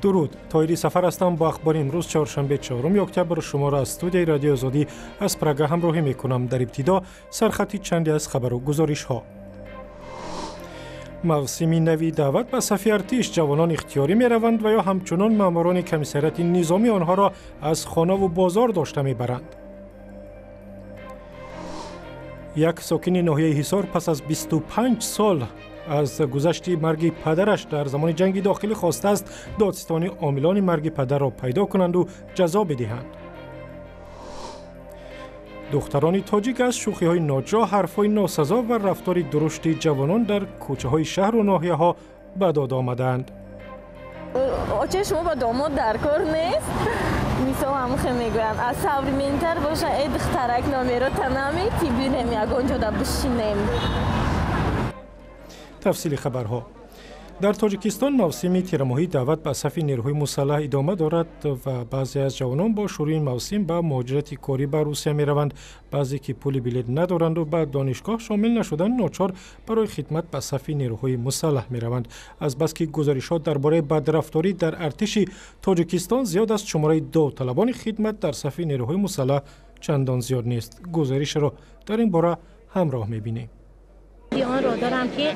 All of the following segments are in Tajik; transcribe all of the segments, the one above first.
Дуруд, Тоҳири Сафар ҳастам бо ахбори имрӯз чоршанбе 4 октябр шуморо аз студияи Радиои Озодӣ аз Прага ҳамроҳӣ мекунам. Дар ибтидо сархати чанде аз хабару гузоришҳо. Мавсими нави даъват ба сафи артиш ҷавонон ихтиёрӣ мераванд ва ё ҳамчунон маъмурони комиссариати низомӣ онҳоро аз хонаву бозор дошта мебаранд. Як сокини ноҳияи Ҳисор пас аз 25 сол аз гузашти марги падараш дар замони ҷанги дохилӣ хостааст додситони омилони марги падарро пайдо кунанду ҷазо бидиҳанд. Духтарони тоҷик аз шӯхиҳои ноҷо, ҳарфҳои носазо ва рафтори дурушти ҷавонон дар кӯчаҳои шаҳру ноҳияҳо ба дод омадаанд. Оча шумо ба домод дар кор нест? Мисол ҳамхе мегӯянд, аз современтар боша, э духтарак номерота намети, бинем ягон ҷода бишинем. Тафсили хабарҳо. Дар Тоҷикистон мавсими тирамоҳии даъват ба сафи нерӯҳои мусаллаҳ идома дорад ва баъзе аз ҷавонон бо шурӯи ин мавсим ба муҳоҷирати корӣ ба Русия мераванд. Баъзе ки пули билет надоранду ба донишгоҳ шомил нашуданд, ночор барои хидмат ба сафи нерӯҳои мусаллаҳ мераванд. Азбаски гузоришҳо дар бораи бадрафторӣ дар артиши Тоҷикистон зиёд аст, шумораи довталабони хидмат дар сафи нерӯҳои мусаллаҳ чандон зиёд нест. Гузоришро дар ин бора ҳамроҳ мебинем. Онро дорам ки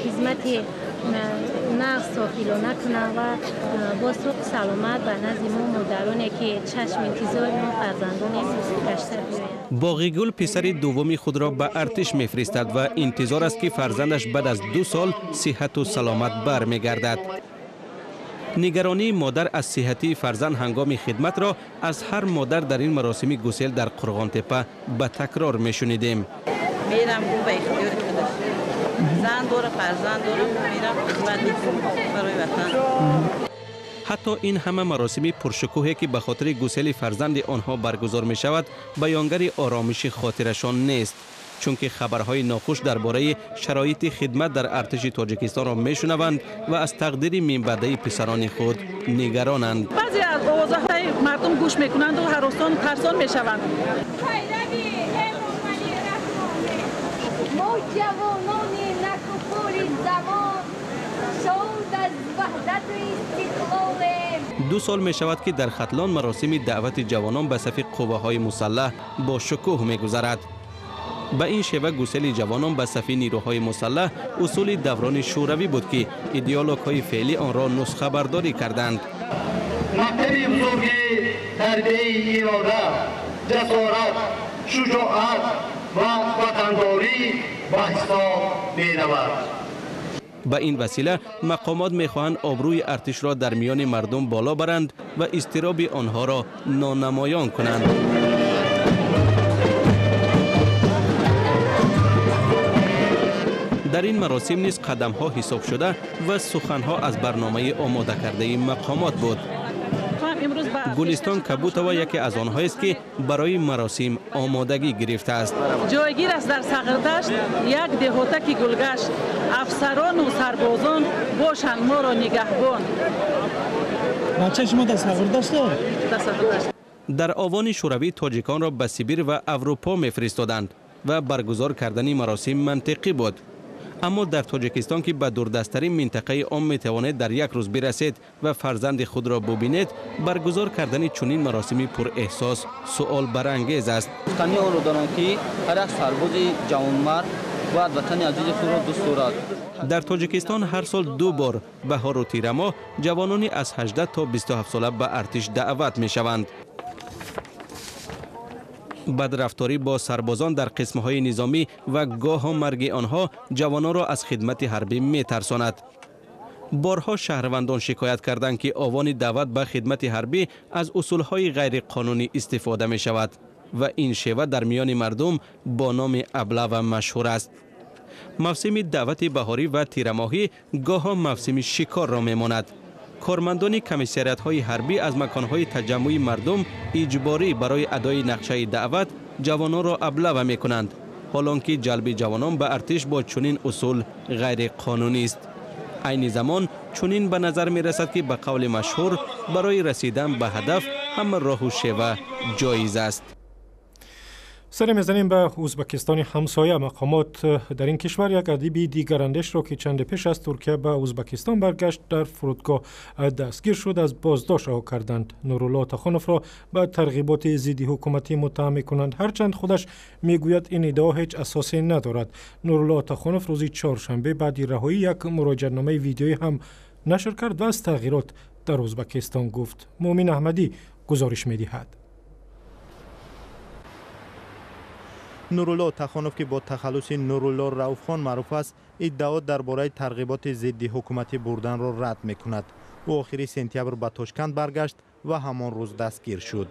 хизмати нағз софилона кунам ва бо суқ саломат ба назди мо модароне ки чашм интизори мо фарзандоне гашта биёянд. Боғигул писари дуввуми худро ба артиш мефиристад ва интизор аст ки фарзандаш баъд аз 2 сол сиҳату саломат бармегардад. Нигаронии модар аз сиҳатии фарзанд ҳангоми хидматро аз ҳар модар дар ин маросими гусел дар Қурғонтепа ба такрор мешунидем. Мерам ба ихтиёри худаш. Зан дора, фарзанд дорам, мерам хидмат мекунам барои ватан. Ҳатто ин ҳама маросими пуршукӯҳе ки ба хотири гусели фарзанди онҳо баргузор мешавад, баёнгари оромиши хотирашон нест, чунки хабарҳои нохуш дар бораи шароити хидмат дар артиши Тоҷикистонро мешунаванд ва аз тақдири минбаъдаи писарони худ нигаронанд. Баъзе аз овозаҳои мардум гӯш мекунанду ҳаросон тарсон мешаванд. Мо ҷавонони накуфури замон, шод аз ваҳдату истиқлолем. 2 сол мешавад ки дар Хатлон маросими даъвати ҷавонон ба сафи қувваҳои мусаллаҳ бо шукӯҳ мегузарад. Ба ин шева гусели ҷавонон ба сафи нирӯҳои мусаллаҳ усули даврони шӯравӣ буд ки идеологҳои феълӣ онро нусхабардорӣ карданд. Мактаби бузурги тарбияи ирода, ҷасорат, шуҷоат ва ватандорӣ ба ҳисоб меравад. Ба ин васила мақомот мехоҳанд обрӯи артишро дар миёни мардум боло баранд ва изтироби онҳоро нонамоён кунанд. Дар ин маросим низ қадамҳо ҳисоб шуда ва суханҳо аз барномаи омодакардаи мақомот буд. Гулистон Кабутова яке аз онҳоест ки барои маросим омодагӣ гирифтааст. Ҷойгир аст дар Сағирдашт як деҳотаки гулгашт. Афсарону сарбозон бошанд моро нигаҳбон. Бачаи шумо дар Сағирдашт? Дар Сағирдашт. Дар овони шӯравӣ тоҷиконро ба Сибир ва Аврупо мефиристоданд ва баргузор кардани маросим мантиқӣ буд. Аммо дар Тоҷикистон ки ба дурдасттарин минтақаи он метавонед дар як рӯз бирасед ва фарзанди худро бубинед, баргузор кардани чунин маросими пурэҳсос суолбарангез аст. Гуфтанӣ онро дорам ки ҳар як сарбози ҷавонмард бояд ватани азизи худро дӯст дорад. Дар Тоҷикистон ҳар сол 2 бор баҳору тирамоҳ ҷавонони аз 18 то 27 сола ба артиш даъват мешаванд. Бадрафторӣ бо сарбозон дар қисмҳои низомӣ ва гоҳо марги онҳо ҷавононро аз хидмати ҳарбӣ метарсонад. Борҳо шаҳрвандон шикоят карданд ки овони даъват ба хидмати ҳарбӣ аз усулҳои ғайриқонунӣ истифода мешавад ва ин шева дар миёни мардум бо номи аблава машҳур аст. Мавсими даъвати баҳорӣ ва тирамоҳӣ гоҳо мавсими шикорро мемонад. Кормандони комиссариатҳои ҳарбӣ аз маконҳои таҷаммуи мардум иҷборӣ барои адои нақшаи даъват ҷавононро аблава мекунанд, ҳолон ки ҷалби ҷавонон ба артиш бо чунин усул ғайриқонунист. Айни замон чунин ба назар мерасад ки ба қавли машҳур барои расидан ба ҳадаф ҳама роҳу шева ҷоиз аст. Саре мезанем ба Ӯзбекистони ҳамсоя. Мақомот дар ин кишвар як адиби дигарандешро, ки чанде пеш аз Туркия ба Ӯзбекистон баргашт, дар фурудгоҳ дастгир шуд, аз боздошт раҳо карданд. Нурулло Отахоновро ба тарғиботи зидди ҳукуматӣ муттаҳам мекунанд, ҳарчанд худаш мегӯяд, ин иддао ҳеҷ асосе надорад. Нурулло Отахонов рӯзи чоршанбе баъди раҳоӣ як муроҷиатномаи видеоӣ ҳам нашр кард ва аз тағйирот дар Ӯзбекистон гуфт. Муъмин Аҳмадӣ гузориш медиҳад. Нурулло Отахонов, ки бо тахаллуси Нурулло Рауфхон маъруф аст, иддао дар бораи тарғиботи зидди ҳукуматӣ бурданро рад мекунад. Ӯ охири сентябр ба Тошканд баргашт ва ҳамон рӯз дастгир шуд.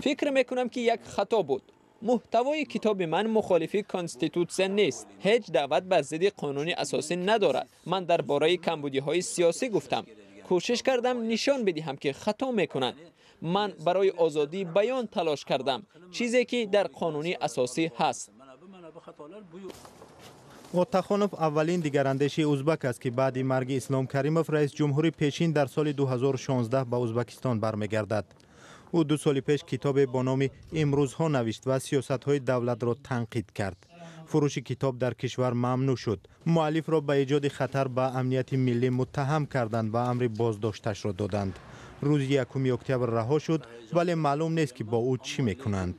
Фикр мекунам, ки як хато буд. Муҳтавои китоби ман мухолифи конститутсия нест, ҳеҷ даъват бар зидди қонуни асосӣ надорад. Ман дар бораи камбудиҳои сиёсӣ гуфтам, кӯшиш кардам нишон бидиҳам, ки хато мекунанд. Ман барои озодии баён талош кардам, чизе ки дар қонуни асосӣ ҳаст. Отахонов аввалин дигарандеши узбак аст, ки баъди марги Ислом Каримов, раис ҷумҳури пешин, дар соли 2016 ба Узбакистон бармегардад. Ӯ 2 соли пеш китобе бо номи «Имрӯзҳо» навишт ва сиёсатҳои давлатро танқид кард. Фурӯши китоб дар кишвар мамнӯъ шуд. Муаллифро ба эҷоди хатар ба амнияти миллӣ муттаҳам карданд ва амри боздошташро доданд. Рӯзи 1 октябр раҳо шуд, вале маълум нест, ки бо ӯ чӣ мекунанд.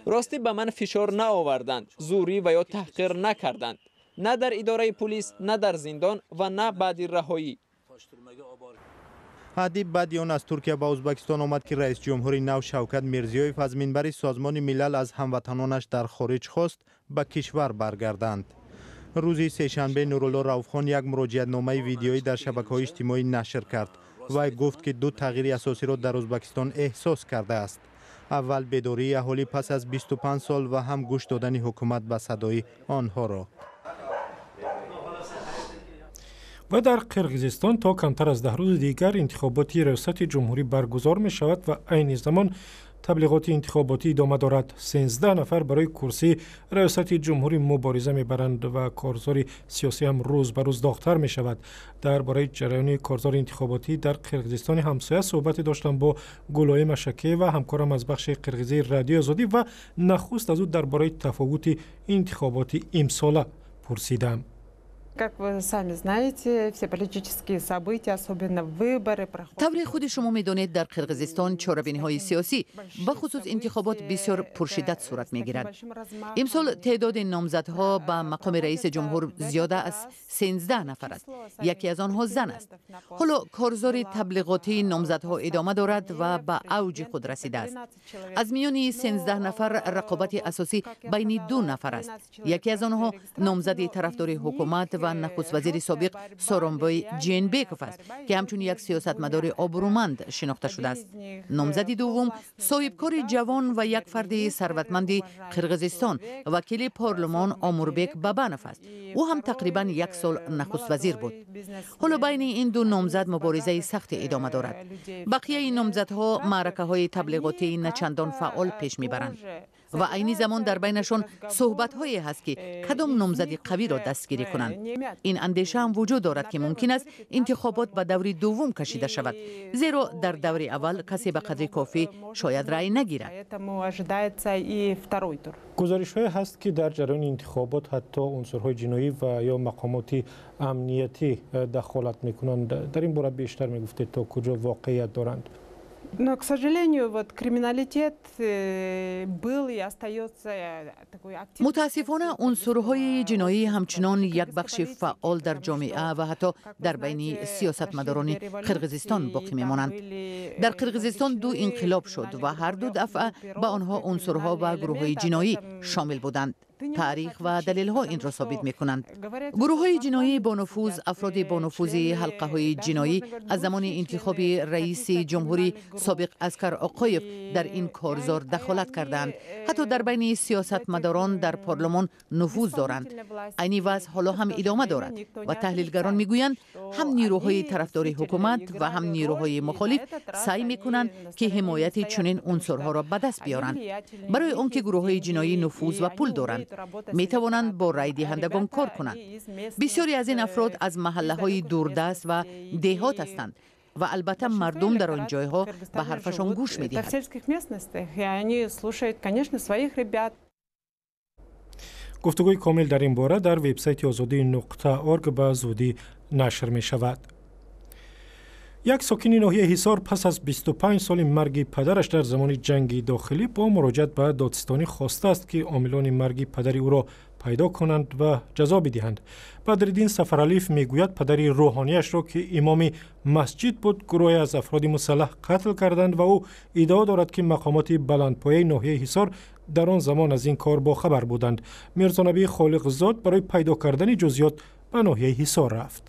Ростӣ, ба ман фишор наоварданд, зӯрӣ ва ё таҳқир накарданд, на дар идораи пулис, на дар зиндон ва на баъди раҳоӣ. Адиб баъди он аз Туркия ба Ӯзбекистон омад, ки раис ҷумҳури нав Шавкат Мирзиёев аз минбари Созмони Милал аз ҳамватанонаш дар хориҷ хост ба кишвар баргарданд. Рӯзи сешанбе Нурулло Рауфхон як муроҷиатномаи видеоӣ дар шабакаҳои иҷтимоӣ нашр кард. Вай гуфт, ки ду тағйири асосиро дар Ӯзбекистон эҳсос кардааст. Аввал, бедории аҳолӣ пас аз 25 сол ва ҳам гӯш додани ҳукумат ба садои онҳоро. Ва дар Қирғизистон то камтар аз 10 рӯзи дигар интихоботи раёсати ҷумҳурӣ баргузор мешавад ва айни замон таблиғоти интихоботӣ идома дорад. 13 нафар барои курсии раёсати ҷумҳурӣ мубориза мебаранд ва корзори сиёсӣ ҳам рӯз ба рӯз доғтар мешавад. Дар бораи ҷараёни корзори интихоботӣ дар Қирғизистони ҳамсоя суҳбате доштам бо Гулоим Ашакеева, ҳамкорам аз бахши қирғизии Радиои Озодӣ, ва нахуст аз ӯ дар бораи тафовути интихоботи имсола пурсидам. Как вы сами знаете, все политические события, особенно выборы, проходят. Тавре худи шумо медонед, дар Қирғизистон чорабиниҳои сиёсӣ, бахусус интихобот, бисёр пуршиддат сурат мегирад. Имсол теъдоди номзадҳо ба мақоми раиси ҷумҳур зиёда аз 13 нафар аст, яке аз онҳо зан аст. Ҳоло корзори таблиғотии номзадҳо идома дорад ва ба авҷи худ расидааст. Аз миёни 13 нафар рақобати асосӣ байни ду нафар аст. Яке аз онҳо номзади тарафдори ҳукумат ва нахуствазири собиқ Соромбой Ҷиенбеков аст, ки ҳамчун як сиёсатмадори обрӯманд шинохта шудааст. Номзади дуввум соҳибкори ҷавон ва як фарди сарватманди Қирғизистон, вакили парлумон Омурбек Бабанов аст. Ӯ ҳам тақрибан як сол нахуствазир буд. Ҳоло байни ин ду номзад муборизаи сахте идома дорад. Бақияи номзадҳо маъракаҳои таблиғотии начандон фаъол пеш мебаранд ва айни замон дар байнашон суҳбатҳое ҳаст, ки кадом номзади қавиро дастгирӣ кунанд. Ин андеша ҳам вуҷуд дорад, ки мумкин аст интихобот ба даври дуввум кашида шавад, зеро дар даври аввал касе ба қадри кофӣ шояд рай нагирад. Гузоришҳое ҳаст, ки дар ҷараёни интихобот ҳатто унсурҳои ҷиноӣ ва ё мақомоти амниятӣ дахолат мекунанд. Дар ин бора бештар мегуфтед, то куҷо воқеият доранд? Но, к сожалению, вот криминалитет был и остается такой активный. Мутаассифона, унсурҳои ҷиноӣ ҳамчунон як бахши фаъол дар ҷомеа ва ҳатто дар байни сиёсатмадорони Қирғизистон боқӣ мемонанд. Дар Қирғизистон ду инқилоб шуд ва ҳар ду дафъа ба онҳо унсурҳо ва гурӯҳҳои ҷиноӣ шомил буданд. Таърих ва далелҳо инро собит мекунанд. Гурӯҳҳои ҷиноӣ бонуфуз, афроди бонуфузи ҳалқаҳои ҷиноӣ аз замони интихоби раиси ҷумҳурӣ собиқ Аскар Оқоев дар ин корзор дахолат кардаанд, ҳатто дар байни сиёсатмадорон дар парлумон нуфуз доранд. Айни вазъ ҳоло ҳам идома дорад ва таҳлилгарон мегӯянд, ҳам нирӯҳои тарафдори ҳукумат ва ҳам нирӯҳои мухолиф саъй мекунанд, ки ҳимояти чунин унсурҳоро ба даст биёранд, барои он ки гурӯҳҳои ҷиноӣ нуфуз ва пул доранд. метавонанд бо райдиҳандагон кор кунанд. Бисёре аз ин афрод аз маҳаллаҳои дурдаст ва деҳот ҳастанд ва албатта мардум дар он ҷойҳо ба ҳарфашон гӯш медиҳад. Гуфтугӯи комил дар ин бора дар вебсайти озодӣ нуқта орг ба зудӣ нашр мешавад. Як сокини ноҳияи Ҳисор пас аз 25 соли марги падараш дар замони ҷанги дохилӣ бо муроҷиат ба додситонӣ хостааст, ки омилони марги падари ӯро пайдо кунанд ва ҷазо бидиҳанд. Бадриддин Сафаралиев мегӯяд, падари рӯҳонияшро, ки имоми масҷид буд, гурӯҳе аз афроди мусаллаҳ қатл карданд ва ӯ иддао дорад, ки мақомоти баландпояи ноҳияи Ҳисор дар он замон аз ин кор бохабар буданд. Мирзонабӣ Холиқзод барои пайдо кардани ҷузъиёт ба ноҳияи Ҳисор рафт.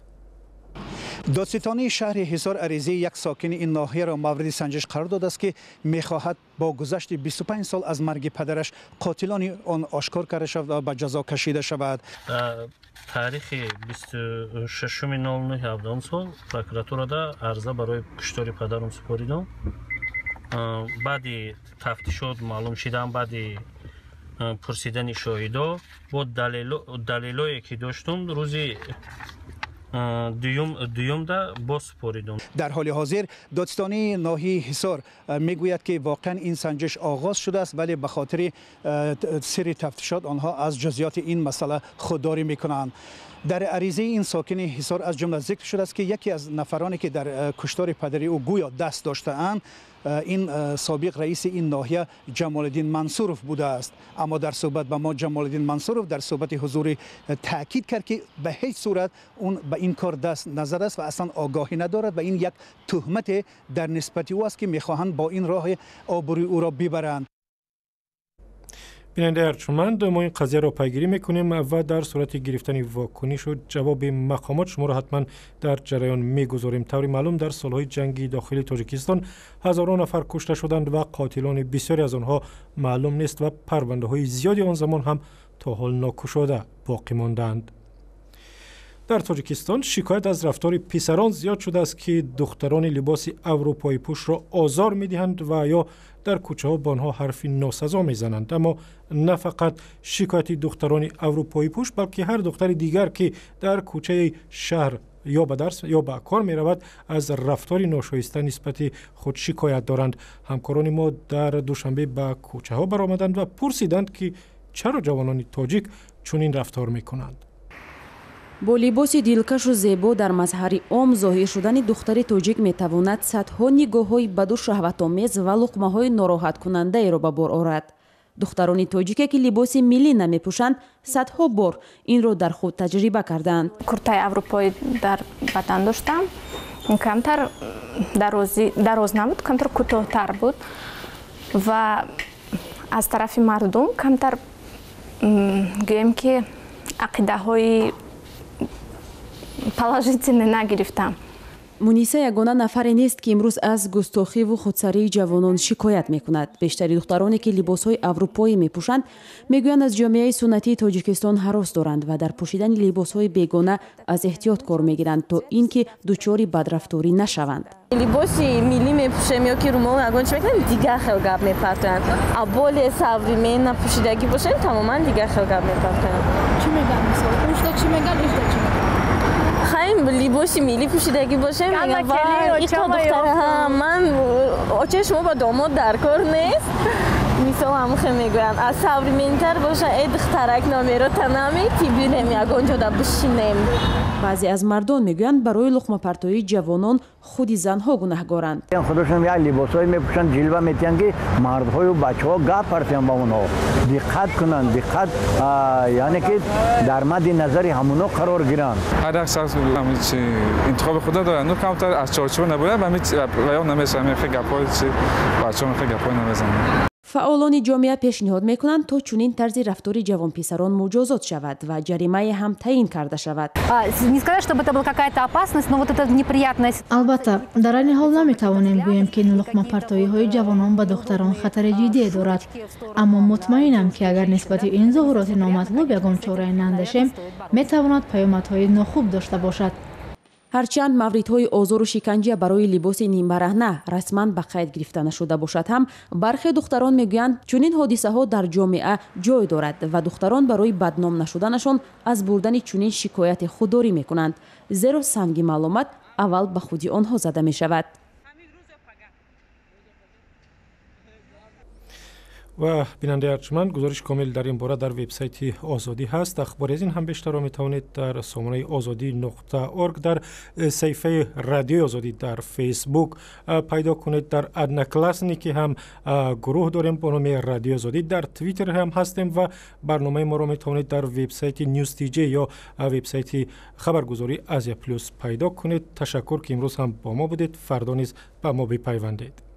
Додситонии шаҳри Ҳисор аризаи як сокини ин ноҳияро мавриди санҷиш қарор додааст, ки мехоҳад бо гузашти 25 сол аз марги падараш қотилони он ошкор карда шавад ва ба ҷазо кашида шавад. Дар таърихи 26.09.17 сол прокуратурада арза барои куштори падарам супоридам. Баъди тафтишот маълум шидан, баъди пурсидани шоҳидо бо далелое ки доштум, рӯзи дуюмда боз супоридум. Дар ҳоли ҳозир додситонии ноҳияи Ҳисор мегӯяд, ки воқеан ин санҷиш оғоз шудааст, вале ба хотири сирри тафтишот онҳо аз ҷузъиёти ин масъала худдорӣ мекунанд. Дар аризаи ин сокини Ҳисор аз ҷумла зикр шудааст, ки яке аз нафароне ки дар куштори падари ӯ гӯё даст доштаанд, ин собиқ раиси ин ноҳия Ҷамолиддин Мансуров будааст. Аммо дар суҳбат ба мо Ҷамолиддин Мансуров дар суҳбати ҳузурӣ таъкид кард, ки ба ҳеҷ сурат он ба ин кор даст назадааст ва аслан огоҳӣ надорад ва ин як туҳмате дар нисбати ӯ аст, ки мехоҳанд бо ин роҳ обрӯи ӯро бибаранд. Бинандаи арҷманд, мо ин қазияро пайгирӣ мекунем ва дар сурати гирифтани вокунишу ҷавоби мақомот шуморо ҳатман дар ҷараён мегузорем. Таври маълум, дар солҳои ҷанги дохилии Тоҷикистон ҳазорон нафар кушта шуданд ва қотилони бисёре аз онҳо маълум нест ва парвандаҳои зиёди он замон ҳам то ҳол нокушода боқӣ мондаанд. Дар Тоҷикистон шикоят аз рафтори писарон зиёд шудааст, ки духтарони либоси аврупоипӯшро озор медиҳанд ва ё дар кӯчаҳо ба онҳо ҳарфи носазо мезананд. Аммо на фақат шикояти духтарони аврупоипӯш, балки ҳар духтари дигар, ки дар кӯчаи шаҳр ё ба дарс ё ба кор меравад, аз рафтори ношоиста нисбати худ шикоят доранд. Ҳамкорони мо дар Душанбе ба кӯчаҳо баромаданд ва пурсиданд, ки чаро ҷавонони тоҷик чунин рафтор мекунанд. Бо либоси дилкашу зебо дар мазҳари ом зоҳир шудани духтари тоҷик метавонад садҳо нигоҳҳои баду шаҳватомез ва луқмаҳои нороҳаткунандаеро ба бор орад. Духтарони тоҷике, ки либоси миллӣ намепӯшанд, садҳо бор инро дар худ таҷриба карданд. Куртаи аврупоӣ дар бадан доштам, камтар дароз набуд, камтар кӯтоҳтар буд ва аз тарафи мардум камтар гӯем ки ақидаҳои положительно нагирифтам. Муниса ягона нафаре нест, ки имрӯз аз густохиву худсарии ҷавонон шикоят мекунад. Бештари духтароне, ки либосҳои аврупоӣ мепӯшанд, мегӯянд аз ҷомеаи суннатии Тоҷикистон ҳарос доранд ва дар пӯшидани либосҳои бегона аз эҳтиёт кор мегиранд, то ин ки дучори бадрафторӣ нашаванд. Либоси миллӣ мепӯшем ё ки румол ягон чи мекунем, дигар хел гап мепартоянд. А более современно пӯшидагӣ бошем, тамоман дигар хел гап мепартоянд. Чӣ мегӯянд мисол? Ушда чӣ мегӯянд, ишда чӣ мегӯянд? Хайм либоси миллӣ пӯшидагӣ бошем, ман очаи шумо ба домод дар кор нест. Мисол ҳамхе мегӯянд, аз современтар боша, э духтарак номерота намети, бирем ягон ҷода бишинем. Баъзе аз мардон мегӯянд, барои луқмапартоии ҷавонон худи занҳо гунаҳгоранд. Худошон як либосҳое мепӯшанд, ҷилва метиҳанд, ки мардҳою бачаҳо гап партиҳанд ба онҳо, диққат кунанд, диққат, яъне ки дар мадди назари ҳамуно қарор гиранд. Ҳар як шахс интихоби худа дорад, ну камтар аз чорчӯба набояд, ва намешавад, мехе гапҳои чи бачаҳо мехе гапҳои намезананд. Фаъолони ҷомеа пешниҳод мекунанд, то чунин тарзи рафтори ҷавонписарон муҷозот шавад ва ҷаримае ҳам таъин карда шавад. Албатта, дар айни ҳол наметавонем гӯем, ки ин луқмапартоиҳои ҷавонон ба духтарон хатари ҷиддие дорад, аммо мутмаинам, ки агар нисбати ин зуҳуроти номатлуб ягон чорае наандешем, метавонад паёмадҳои нохуб дошта бошад. Ҳарчанд мавридҳои озору шиканҷа барои либоси нимбараҳна расман ба қайд гирифта нашуда бошад ҳам, бархе духтарон мегӯянд, чунин ҳодисаҳо дар ҷомеа ҷой дорад ва духтарон барои бадном нашуданашон аз бурдани чунин шикояте худдорӣ мекунанд, зеро санги маълумат аввал ба худи онҳо зада мешавад. Ва бинандаи арҷманд, гузориши комил дар ин бора дар вебсайти Озодӣ ҳаст. Ахбори аз ин ҳам бештарро метавонед дар сомонаи озодӣ.org, дар саҳифаи Радиои Озодӣ дар Фейсбук пайдо кунед. Дар Одноклассники ҳам гурӯҳ дорем бо номи Радиои Озодӣ, дар Твиттер ҳам ҳастем ва барномаи моро метавонед дар вебсайти News TJ ё вебсайти хабаргузории Азия Плюс пайдо кунед. Ташаккур, ки имрӯз ҳам бо мо будед. Фардо низ ба мо бипайвандед.